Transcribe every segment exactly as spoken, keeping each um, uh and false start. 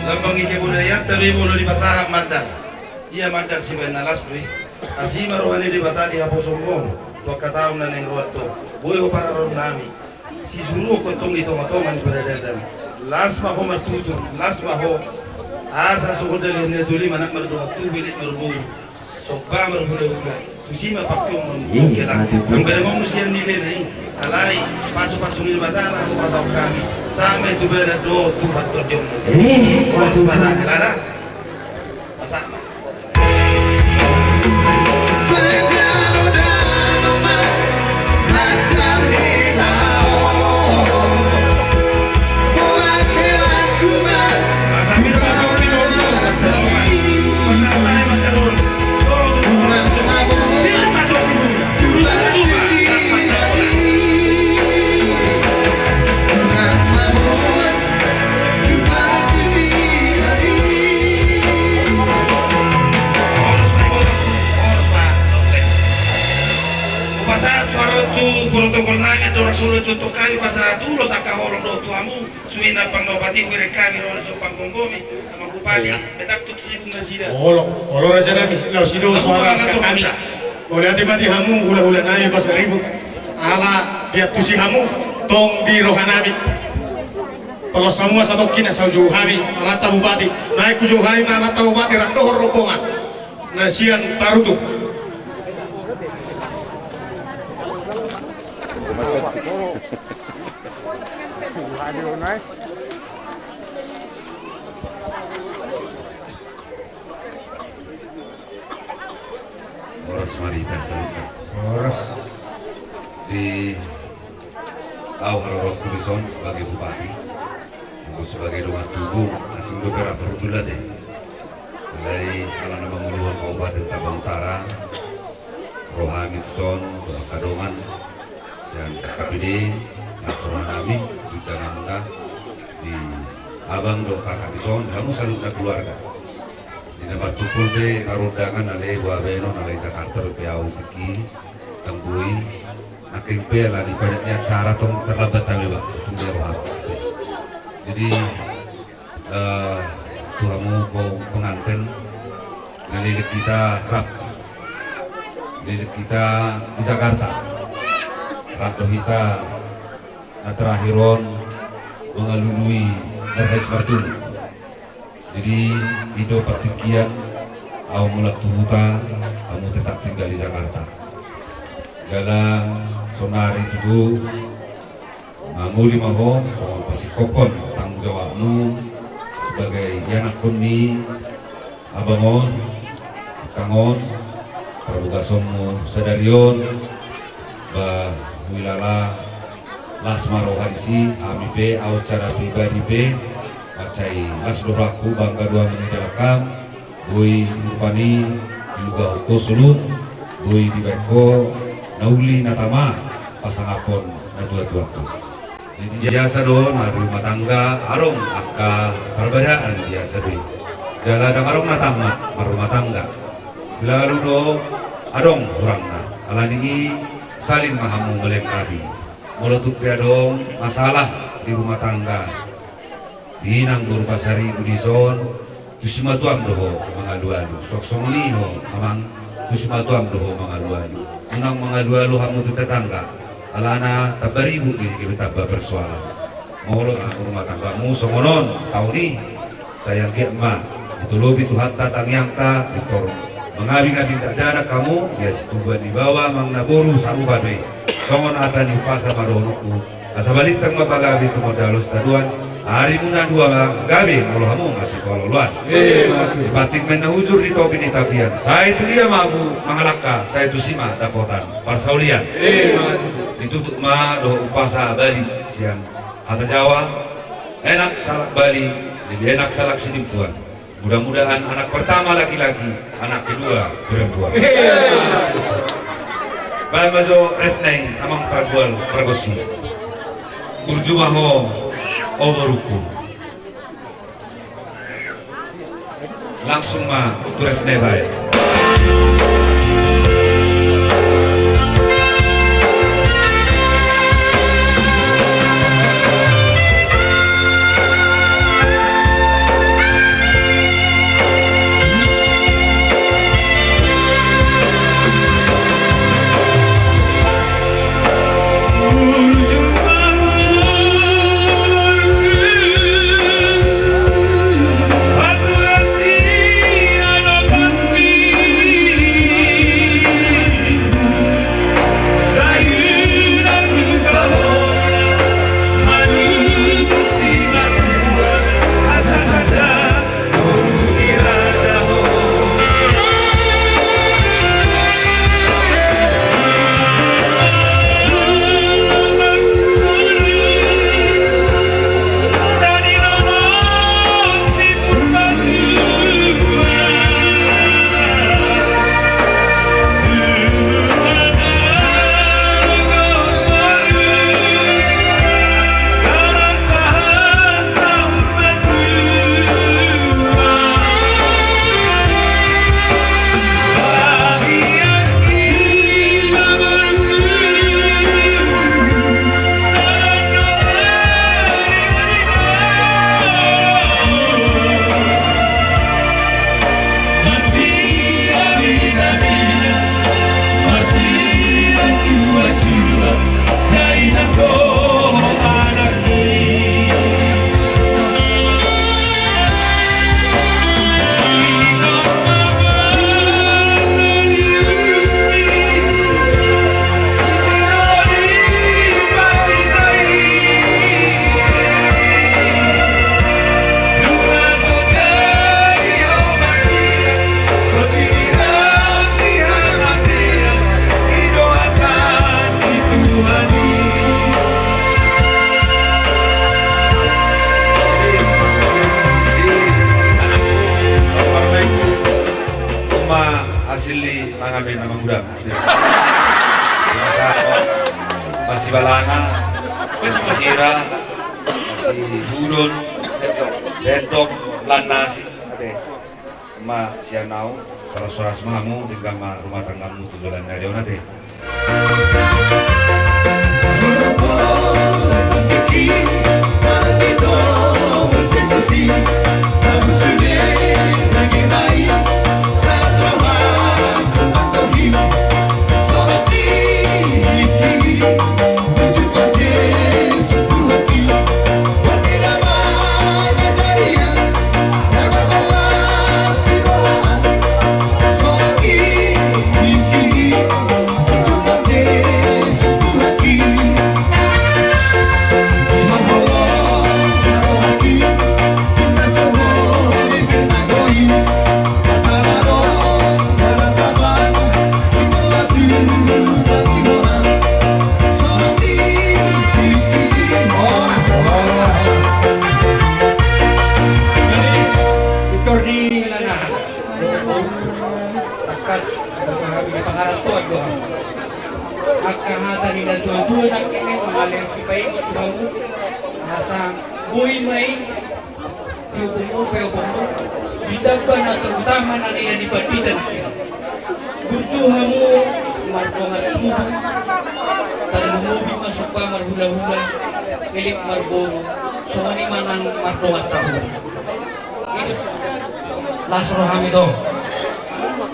Lambang ni kebudayaan ta do i molo dipasahat mandar. Ia mandar sibaen na las do i. Asi ma roha ni Debata di haposomu on tu angka taon na naeng ro on. Boi ho parrohahon nami. Sisuruhon ho tong di tongatonga ni paradaton. Las ma ho martutur, las ma ho. Asa songon dalihan na tuli manang mardongan tubu, elek marboru. Somba marhulahula. Tusi ma pangkeonmon. Ih, tongke lah. Mati tu. Nang badangonmu sian nilena i. Alai pasupasu ni Debata na hupataon hami. Sampe tu badan dohot tu pantondion. Ih, mati tu. Pos pada helana. Pasama. Hupasahat suara tu protokol nami, andorang so olo contoh kami pasahat ulos angka holong dohot tu hamu, suina panggabean i hubereng hami ro di so panggomgomi, amang bupati, iya, petak tu sibuk nasida. Olo, olo raja nami, laos i do suara kami. Mauliate ma di hamu hulahula nami Pasaribu. Ala diantusi hamu tong di roha nami. Pala hamu ma satongkin asa hujou hami amanta bupati. Naeng hujou hami ma amanta bupati rap dohot rombongan na sian Tarutung. Horas ma di hita saluhutna. Horas. Di au haroroanku dison sebagai bupati, nunga sebagai dongan tubu, asing do pe rap marhundul ate. Alai ala na manguluhon Kabupaten Taba Utara, ro hami tuson tu angka dongan sian S K P D, las roha nami di undanganmuna, di abang dohot kakak dison, di hamu saluhutna keluarga. Di na martumpol pe marundangan, alai boha baenon, alai Jakarta dope au tingki, tong boi, nangkin pe alani padat ni acara tong terlambat hami, Bang. Tunggu ya, Bang. Jadi, eh, tu hamu pe-, penganten, na leleng hita rap. Leleng hita di Jakarta. Rap do hita na terakhir on mangalului marhais martubu. Jadi, i do partingkian, au mulak tu huta, hamu tetap tinggal di Jakarta. Jala saonari tutu, mangoli ma ho songon pasingkophon tanggung jawabmu sebagai ianakhon ni abang on, angkang on, parbogasonmu sadari on, ba huilala las ma roha disi, hami pe, au secara pribadi pe, mansai las do rohangku, bangga do au mangida langkam, boi rupani dilugahon ho solu, boi dibahen ho na uli na tama pasangaphon natuatuanta. Jadi biasa do na di rumah tangga adong angka parbadaan, biasa do i. Jala ndang adong na tamat marrumah tangga. Selalu do adong hurangna. Alani i saling ma hamu melengkapi. Molo tung pe adong masalah di rumah tangga, di inang boru Pasaribu dison, tu simatuam do ho mangalualu. Songon i ho, amang, tu simatuam do ho mangalualu. Unang mangalualu hamu tu tetangga. Alana tamba ribut do i, gabe tamba persoalan. Molo tu rumah tanggamu songon on taon i, sai anggiat ma ditolopi Tuhanta tangiangta, pintor mangabingabi dakdanak hamu, ia situbuan ni baoa manang na boru sarupa do i. Songon hata ni umpasa ma dohononku, asa balintang ma pagabe tumundalhon sitadoan, arimuna dua ma gabe molo hamu masipaloaloan. Emma tutu. Dipantik ma inna hujur, di topi ni tapian, sai tu dia ma abu mangalangka, sai tusi ma dapotan parsaulian. Emma tutu. Ditutup ma dohot umpasa Bali sian hata Jawa, enak salak bali, lebih enak salak sidimpuan. Mudah-mudahan anak pertama laki-laki, anak kedua perempuan. Baen ma jo ref na i, amang pargual pargonsi. Burju ma ho, o borungku. Langsung ma tu ref na i baen. Sampe nama gudang. Masa masibalana, masisira, masihudon, sendok, lan nasi. Ate. Ma sian au, horas-horas ma hamu, denggan ma rumah tanggamu tu joloan ni ari on ate. Tangkas, angka hami na pangarantoan do hami. Angka hata ni na tua-tua nangkin i mangalean sipaingot tu hamu, asa boi ma i di ombunmu pe ombunmu, di tamba na terutama na nilai ni pandita nangkin i. Burju hamu mardongan tubu, tarlumobi ma somba marhula-hula, elek marboru, songon i ma nang mardongan sahuta. Las roham ito.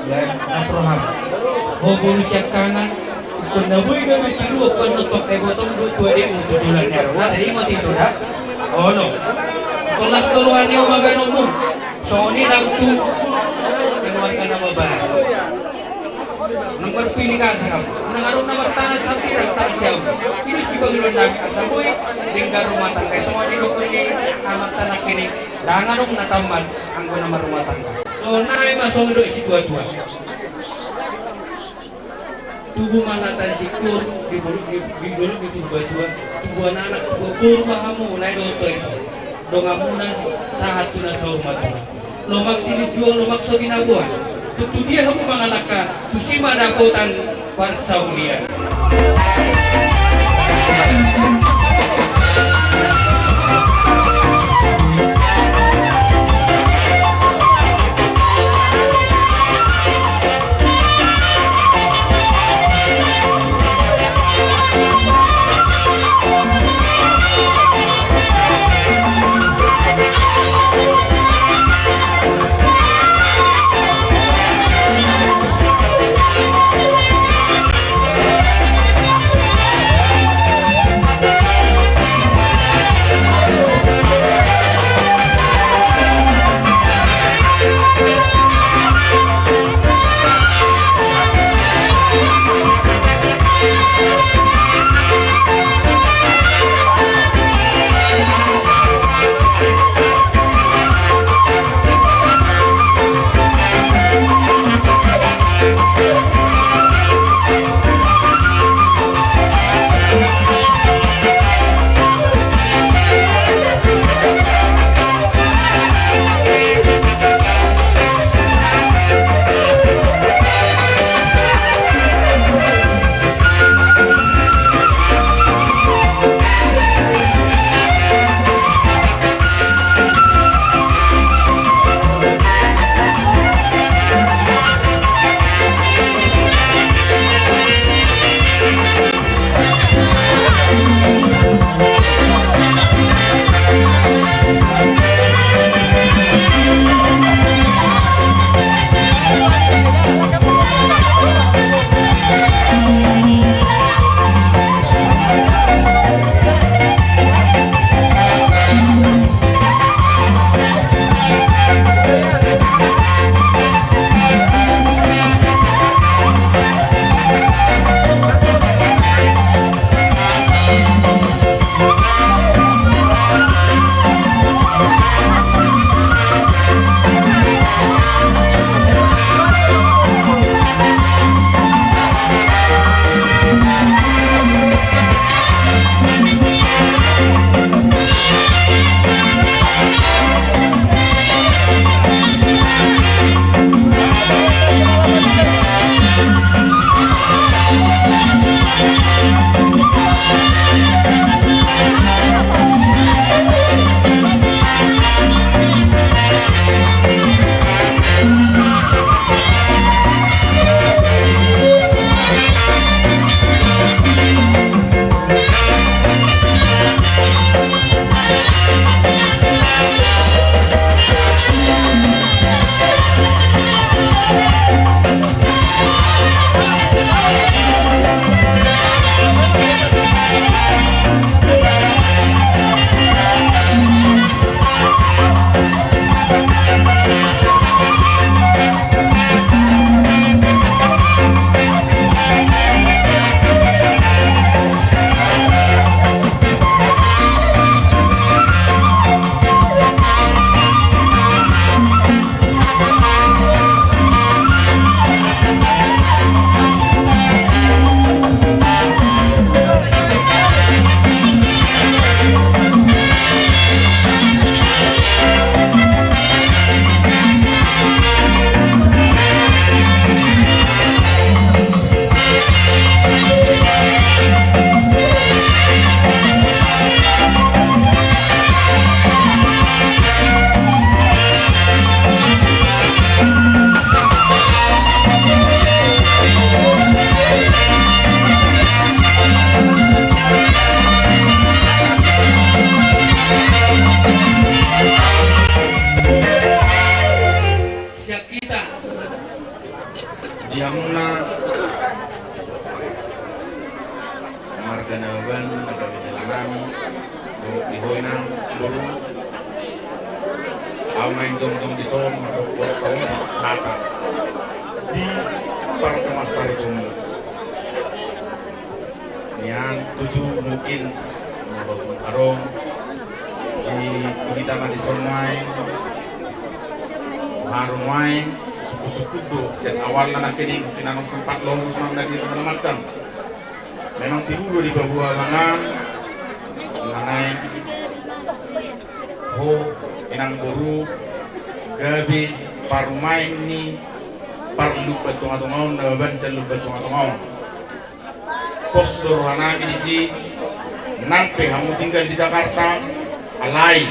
Ya, las roham. Ho boru siangkangan, ingkon na boi gabe tiruon, ingkon na tongka ibotong do tu adekmu tu joloan ni ari on. Ate, ingot ito da. Olo. Ingkon las do roha ni ho ma baenonmu. Songon i nang tu keluarga na mambahen. Nunga marpilih kasih hamu. Nunga adong na martangan sambirang, tangan siamun. I do sipangidoan nami asa boi denggan rumah tangga i, songon i dohonon ni amanta nangkin i. Ndang adong na taman anggo na marrumah tangga. Songon i ma songon didok situa-tua. Tubu ma lata ni singkoru di dolok ni, di dolok ni tubuatua. Tubuan anak, tubuan boru ma hamu, lae dohot ito. Donganmuna sahat tu na saur matua. Lomak silinjuang, lomak so binaboan. Tung tu dia hamu mangalangka, tusi ma dapotan parsaulian. Au naeng jongjong dison manggohi saotik hata di pardomuan saripeon. Nian tutu mungkin molo adong di hita na dison nuaeng, haru nuaeng, sungkun-sungkun do sian awalna nangkining, mungkin adong sempat lomo sonang na di segala macam. Memang tibu do dipaboa mangan, mangan ho, inang boru, gabe parumaen ni parlumban tonga-tonga on, na baban sian lumban tonga-tonga on. Pos do rohanami disi, nang pe hamu tinggal di Jakarta, alai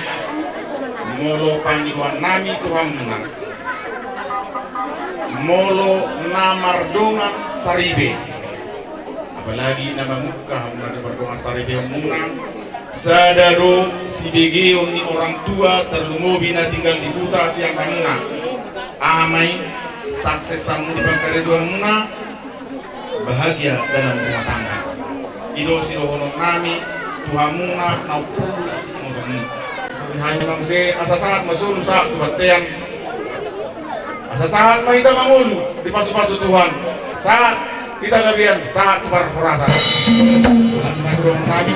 molo pangidoannami tu hamuna, molo na mardongan saripe, apalagi na mamungka hamuna di pardongan saripeonmuna, sada do sibegeon ni orang tua, tarlumobi na tinggal di huta sian hamuna. Aha ma i? Sukses hamu di pangkarejoanmuna, bahagia dalam rumah tangga. I do sidohononnami tu hamuna na umpulu simotormu. Hanya ma muse, asa sahat ma solu, sahat tu bontean. Asa sahat ma hita mangolu, dipasu-pasu Tuhan. Sahat hita gabean, sahat tu parhorasan. Tuhan ma sidohononnami.